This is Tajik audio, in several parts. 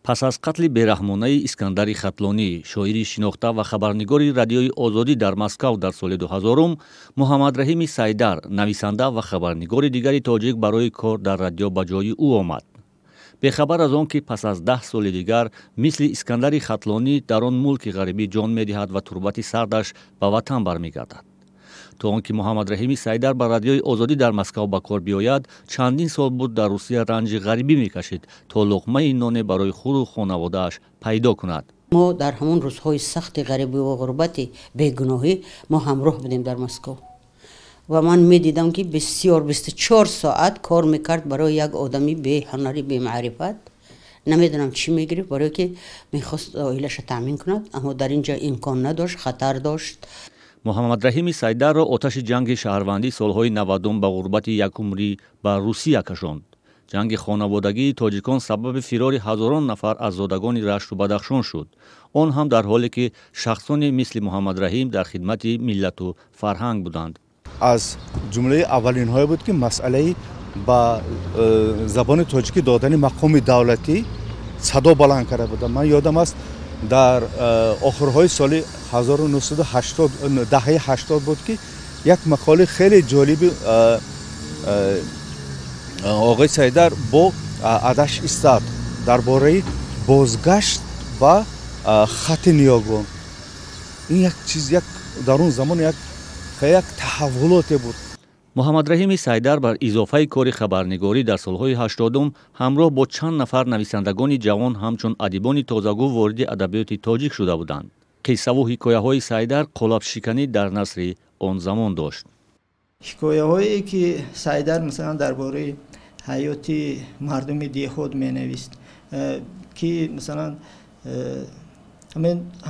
Пас аз қатли бераҳмонаи Искандари Хатлонӣ, шоири шинохта ва хабарнигори Радиои Озодӣ дар Москав дар соли 2000, Муҳаммадраҳими Сайдар, нависанда ва хабарнигори дигари тоҷик, барои кор дар радио ба ҷои ӯ омад, бехабар аз он ки пас аз 10 соли дигар мисли Искандари Хатлонӣ дар он мулки ғарибӣ ҷон медиҳад ва турбати сардаш ба ватан бармегардад. То он ки Муҳаммадраҳими Сайдар ба Радиои Озодӣ дар Москав ба кор биёяд, чандин сол буд дар Русия ранҷи ғарибӣ мекашид, то луқмаи ноне барои худу хонаводааш пайдо кунад. Мо дар ҳамон рӯзҳои сахти ғарибӣ ва ғурбати бегуноҳӣ мо ҳамроҳ будем дар Москав ва ман медидам, ки бисёр 24 соат кор мекард барои як одами беҳунари, бемаърифат. Намедонам, чӣ мегирифт, барое ки мехост оилаша таъмин кунад, аммо дар ин ҷо имкон надошт, хатар дошт. Муҳаммадраҳими Сайдарро оташи ҷанги шаҳрвандии солҳои 90-ум ба ғурбати якумрӣ ба Русия кашонд. Ҷанги хонаводагии тоҷикон сабаби фирори ҳазорон нафар аз зодагони Рашту Бадахшон шуд, он ҳам дар ҳоле ки шахсоне мисли Муҳаммадраҳим дар хидмати миллату фарҳанг буданд. Аз ҷумлаи аввалинҳое буд, ки масъалаи ба забони тоҷикӣ додани мақоми давлатӣ садо баланд карда будам. Ман ёдам аст, дар охирҳои соли 1980, даҳаи 80 буд, ки як мақолаи хеле ҷолиби оғои Сайдар бо Адаш Истад дар бораи бозгашт ба хати ниёгон. Ин як чиз, як дар он замон як таҳаввулоте буд. Муҳаммадраҳими Сайдар бар изофаи кори хабарнигорӣ дар солҳои 80-ум ҳамроҳ бо чанд нафар нависандагони ҷавон ҳамчун адибони тозагӯ вориди адабиёти тоҷик шуда буданд. Қиссаву ҳикояҳои Сайдар қолабшиканӣ дар насри он замон дошт. Ҳикояҳое ки Сайдар, масалан, дар бораи ҳаёти мардуми деҳот менавист, ки масалан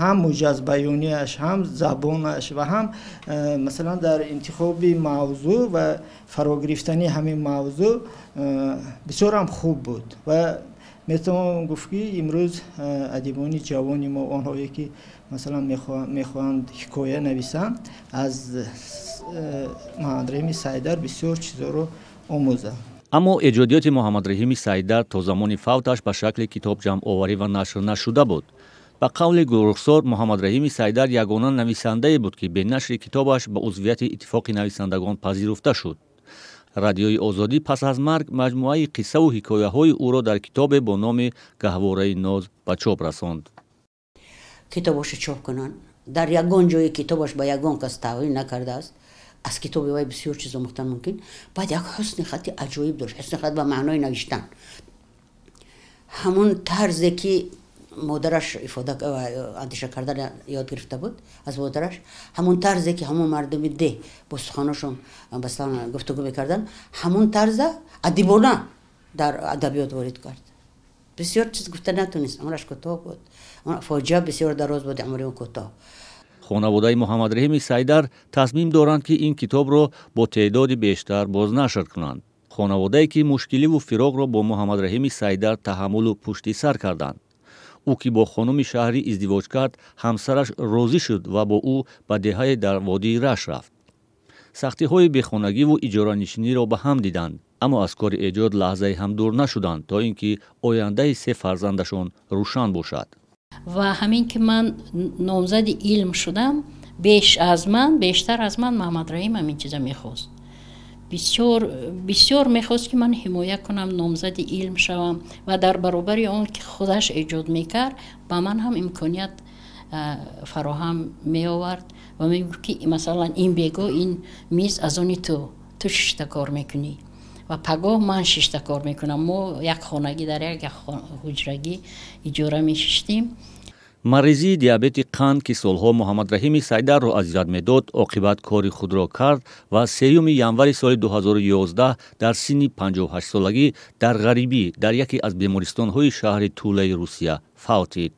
ҳам муҷазбаёнияш, ҳам забонаш ва ҳам, масалан, дар интихоби мавзӯъ ва фарогирифтани ҳамин мавзӯъ бисёрам хуб буд. Ва метавон гуфт, ки имрӯз адибони ҷавони мо, онҳое ки, масалан, мехоҳанд ҳикоя нависанд, аз Муҳаммадраҳими Сайдар бисёр чизҳоро омӯзанд. Аммо эҷодиёти Муҳаммадраҳими Сайдар то замони фавташ ба шакли китоб ҷамъоварӣ ва нашр нашуда буд. Ба қавли Гулрухсор, Муҳаммадраҳими Сайдар ягона нависандае буд, ки бе нашри китобаш ба узвияти Иттифоқи нависандагон пазируфта шуд. Радиои Озодӣ пас аз марг маҷмӯаи қиссаву ҳикояҳои ӯро дар китобе бо номи «Гаҳвораи ноз» ба чоп расонд. Китобашо чоп кунанд. Дар ягон ҷои китобаш ба ягон кас таъвин накардааст. Аз китоби вай бисёр чиз омӯхтан мумкин. Баъд як ҳусни хати аҷоиб дошт. Ҳусни хат ба маънои навиштан, ҳамон тарзе ки модараш ифода, андеша кардан ёд гирифта буд аз модараш, ҳамон тарзе ки ҳамон мардуми деҳ бо суханошон масалан гуфтугӯ мекарданд, ҳамон тарза адибона дар адабиёт ворид кард. Бисёр чиз гуфта натонист, умраш кӯтоҳ буд. Фоҷиа бисёр дароз буд, умри ӯ кӯтоҳ. Хонаводаи Муҳаммадраҳими Сайдар тасмим доранд, ки ин китобро бо теъдоди бештар бознашр кунанд. Хонаводае ки мушкиливу фироқро бо Муҳаммадраҳими Сайдар таҳаммулу пушти сар карданд. Ӯ ки бо хонуми шаҳрӣ издивоҷ кард, ҳамсараш розӣ шуд ва бо ӯ ба деҳае дар водии Рашт рафт. Сахтиҳои бехонагиву иҷоранишиниро ба ҳам диданд, аммо аз кори эҷод лаҳзае ҳам дур нашуданд, то ин ки ояндаи се фарзандашон рӯшан бошад. Ва ҳамин ки ман номзади илм шудам, беш аз ман, бештар аз ман Муҳаммадраҳим ҳамин чиза мехост. Бисёр, бисёр мехост, ки ман ҳимоя кунам, номзади илм шавам, ва дар баробари он ки худаш эҷод мекард, ба ман ҳам имконият фароҳам меовард ва мегуфт, ки масалан, ин бего ин миз аз они ту, ту шишта кор мекунӣ ва пагоҳ ман шишта кор мекунам. Мо як хонагӣ, дар як ҳуҷрагӣ иҷора мешиштем. Маризии диабети қанд, ки солҳо Муҳаммадраҳими Сайдарро азият медод, оқибат кори худро кард ва 3 январи соли 2011 дар синни 58-солагӣ дар ғарибӣ дар яке аз бемористонҳои шаҳри Тулаи Русия фавтид.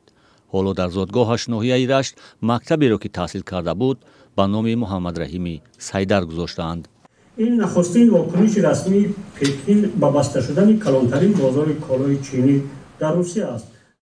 Ҳоло дар зодгоҳаш, ноҳияи Рашт, мактаберо, ки таҳсил карда буд, ба номи Муҳаммадраҳими Сайдар гузоштаанд. Ин нахустин вокуниши расмии Пекин ба баста шудани калонтарин бозори колои чинӣ дар Русия аст.